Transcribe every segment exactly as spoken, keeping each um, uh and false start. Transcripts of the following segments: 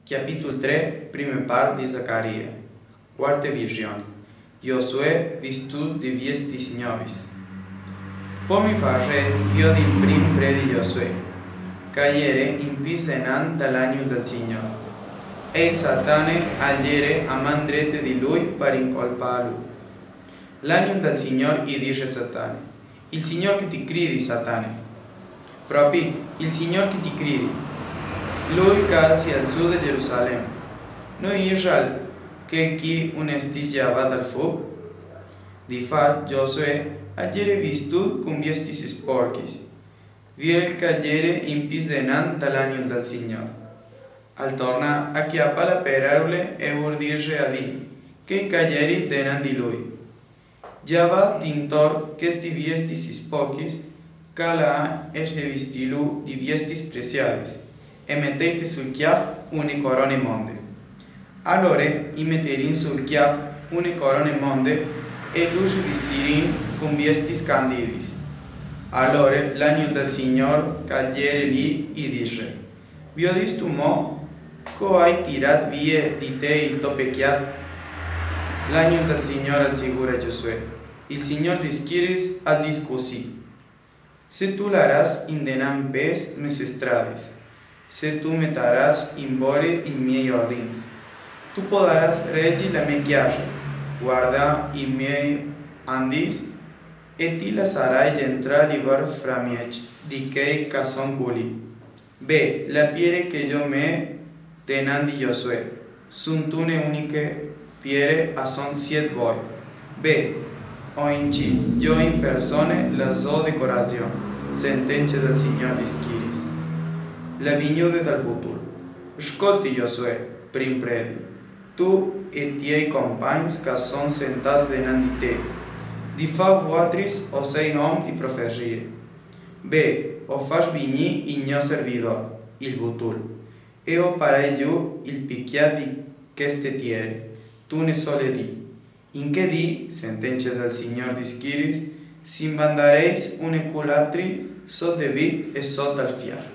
Capitol trê, prime part di Zacarie. Quarte vision. Josuè vistût di viestis gnovis. Po mi fasè viodi il prin predi Josuè, che al jere in pîts denant dal agnul dal Signôr. E il Satane al jere a man drete di lui par incolpâlu. L'agnul dal Signôr i dîs al Satane: Il Signôr che ti cridi, Satane. Propi, il Signôr che ti cridi. Lui che al si alzò da Gerusalem. No isal chel chi une stis gjavade al fûc? Di fat, Josuè al jere vistût cun viestis sporchis, viel che al jere in pîts denant dal agnul dal Signôr. Al tornà a cjapâ la peraule e ur dîs a dî chel che al jere denant di lui: Gjavait dintor chestis viestis sporchis, che al à e vistìlu di viestis presiadis, e meteit sul cjâf une corone monde. Alore i meterìn sul cjâf une corone monde e lu vistirìn cun viestis candidis. Alore l'agnul dal Signôr che al jere li i dîs: Viodistu mo che o ai tirât vie di te il to pecjât? L'agnul dal Signôr al sigure Josuè: Il Signôr di schiriis al dîs cussì: Se tu larâs indenant pes mes stradis, se tu metarâs in vore i miei ordins, tu podarâs regi la mê cjase, guardâ i miei andis, e ti lassarai jentrâ li vôr framieç di chei che a son culì. Be, la piere che jo meti denant di Josuè, suntune uniche piere a son siet voi. Be, o incì jo in persone la sô decorazion, sentence dal Signôr di schiriis. La vignude dal butul. Scolti, Josuè, prin predi, tu e i tiei compagns che a son sentâts denant di te. Di fat vuatris o sês om di profesie. Be, o fâs vignî il gno servidôr, il butul, e o parai jù il pecjât di cheste tiere, intune sole dì. In chê dì, sentence dal Signôr di schiriis, si invandareis une cul altri sot de vît e sot dal fiar.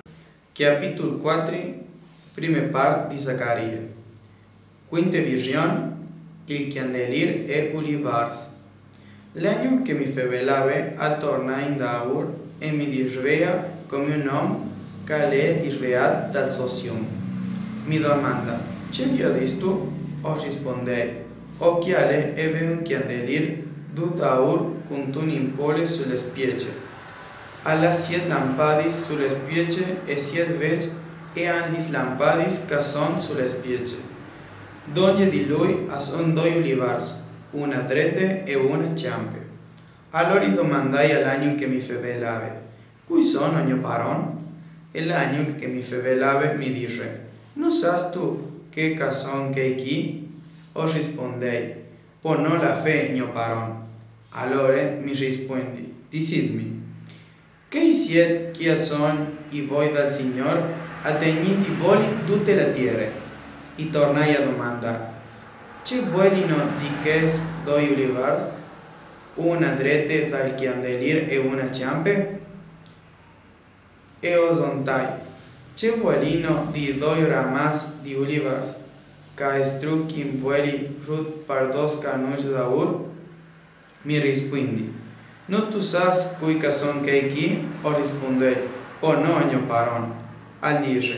Capitol cuatri, prime part di Zacarie. Cuinte vision, il cjandelîr e ulivars. L'agnul che mi fevelave al tornà indaûr e mi disvea come un om che al è disveât dal so sium. Mi domanda: Ce viodistu? O rispondei: O cjale e ve un cjandelîr dut aûr cuntune impole su la spiece. Al à siet lampadis su la spiece e siet vets e an lis lampadis che a son su la spiece. Dongje di lui a son doi ulivars, une a drete e une a cjampe. Alore i domandai al agnul che mi fevelave: Cui sono, gno paron? E l'agnul che mi fevelave mi dîs: No sâstu ce che a son chei chi? O rispondei: Po no la fe, gno paron. Alore mi rispuindi: Disitmi, chei siet chi a son i voi dal Signôr, a tegnin di voli dute la tiere. I tornai a domandâ: Ce vuelino di chescj doi ulivars, une a drete dal cjandelîr e une a cjampe? E o zontai: Ce vuelino di doi ramâts di ulivars, che a struchin vueli rut par doi canuçs d'aûr? Mi rispuindi: No tu sâs cui che a son chei chi? O rispundei: Po no, gno paron. Al dîs: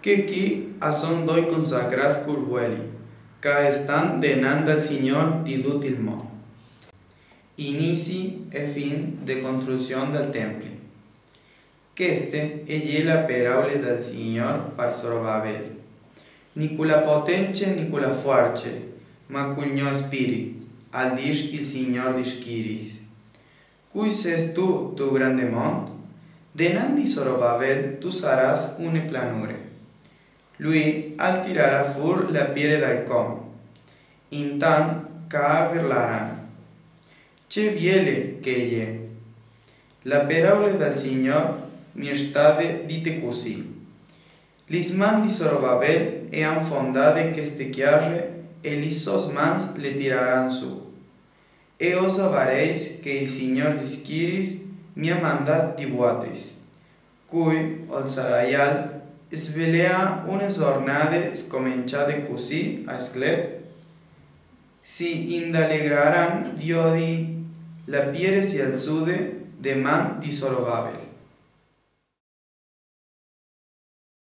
Chei chi a son doi consacrâts cul vueli, che a stan denant dal Signôr di dut il mont. Inizi e fin de construzion dal templi. Cheste e je la peraule dal Signôr par Zorobabel. Ni cu la potence ni cu la fuarce, ma cul gno spirit, al dîs il Signôr di schiriis. Cui sêstu tu, grande mont? Denant di Zorobabel tu sarâs une planure. Lui al tirarà fûr la piere dal com, intant che a gurlaran: Ce biele che e je! La peraule dal Signôr mi è stade dite cussì: Lis mans di Zorobabel e an fondade cheste cjase e lis sôs mans le tiraran sù. E o savareis che il Signôr di schiriis mi à mandât di vuatris. Cui o saraial Sveglià une zornade scomenciade cussì a sclep, si indalegraran viodi la piere si alzude de man di Sorovavel.